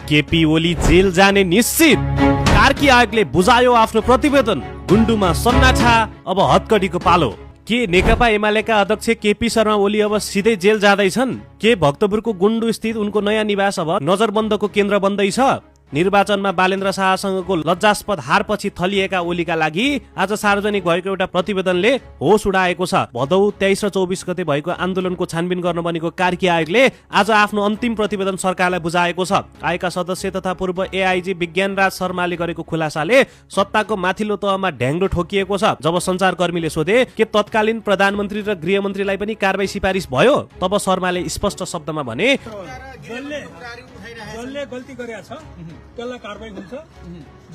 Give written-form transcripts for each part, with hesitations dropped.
KP Oli jail जाने निश्चित। कार्की आयोगले बुझायो आफ्नो प्रतिवेदन। गुन्डुमा सन्नाटा, अब हतकडीको पालो। के नेकपा एमालेका अध्यक्ष केपी शर्मा ओली अब सिधै जेल जाँदैछन्? के भक्तपुरको गुन्डु स्थित उनको नयाँ निवास अब नजरबन्दको केन्द्र बन्दैछ? निर्वाचनमा बालेन्द्र शाहसँगको लज्जास्पद हारपछि थलिएका ओलीका लागि आज सार्वजनिक भएको एउटा प्रतिवेदनले होस उडाएको छ। भदौ 23 र 24 गते भएको आन्दोलनको छानबिन गर्न बनेको कार्की आयोगले आज आफ्नो अन्तिम प्रतिवेदन सरकारलाई बुझाएको छ। आयोगका सदस्य तथा पूर्व एआइजी विज्ञानराज शर्माले गरेको खुलासाले सत्ताको माथिल्लो तहमा ढ्याङ्ग्रो ठोकिएको छ। जब सञ्चारकर्मीले सोधे के तत्कालीन प्रधानमन्त्री र गृहमन्त्रीलाई पनि कारबाही सिफारिस भयो, तब शर्माले स्पष्ट शब्दमा भने जसले गल्ती गरेको छ त्यसलाई कारबाही हुन्छ,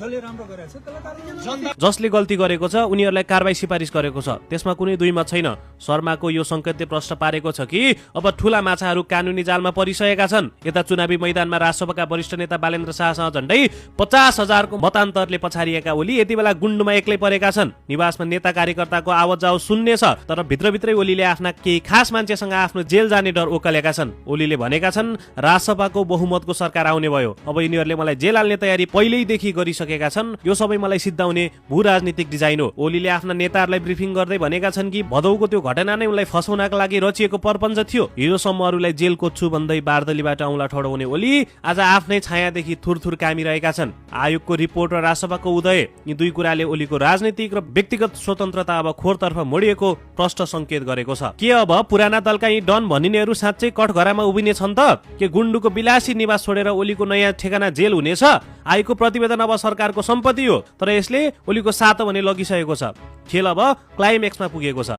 जसले राम्रो गरेको छ त्यसलाई कारबाही हुन्छ। जसले गल्ती गरेको छ उनीहरूलाई कारबाही सिफारिस गरेको छ, त्यसमा कुनै दुई मत छैन। शर्माको यो संकेतले प्रश्न पारेको छ कि अब ठूला माछाहरू कानुनी जालमा परिसकेका छन्। यता चुनावी मैदानमा राजसभाका वरिष्ठ नेता बालेन्द्र शाहसँग झण्डै 50,000को मतान्तरले पछाडिएका ओली यति बेला गुन्डुमा एक्लै परेका छन्। निवासमा नेता कार्यकर्ताको आवाज जाओ सुन्ने छ, तर भित्रभित्रै ओलीले आफ्ना केही खास मान्छेसँग आफ्नो जेल जाने डर ओकलेका छन्। ओलीले भनेका छन् राजसभाको बहुमतको सरकार आउने भयो, अब यिनीहरूले मलाई जेल हाल्ने तयारी पहिल्यैदेखि गरिसकेका छन्। यो सबै मलाई सिद्धाउने भू राजनीतिक डिजाइन हो। ओलीले आफ्ना नेताहरूलाई ब्रिफिङ गर्दै भनेका छन् कि भदौको त्यो घटना नै उनलाई फसाउनका लागि रचिएको प्रपञ्च थियो। हिजोसम्म अरूलाई जेल कोच्छु भन्दै बारदलीबाट औँला ठडाउने ओली आज आफ्नै छायादेखि थुरथुर कामिरहेका छन्। आयोगको रिपोर्ट र राजसभाको उदय, यी दुई कुराले ओलीको राजनीतिक र व्यक्तिगत स्वतन्त्रता अब खोरतर्फ मोडिएको प्रष्ट संकेत गरेको छ। के अब पुराना दलका यी डन भनिनेहरू साँच्चै कठघरामा उभिने छन् त? के गुन्डुको विलासी निवास छोडेर ओलीको नयाँ ठेगाना जेल हुनेछ? आयोगको प्रतिवेदन अब सरकारको सम्पत्ति हो, तर यसले ओलीको सातो भने लगिसकेको छ। खेल अब क्लाइमेक्समा पुगेको छ।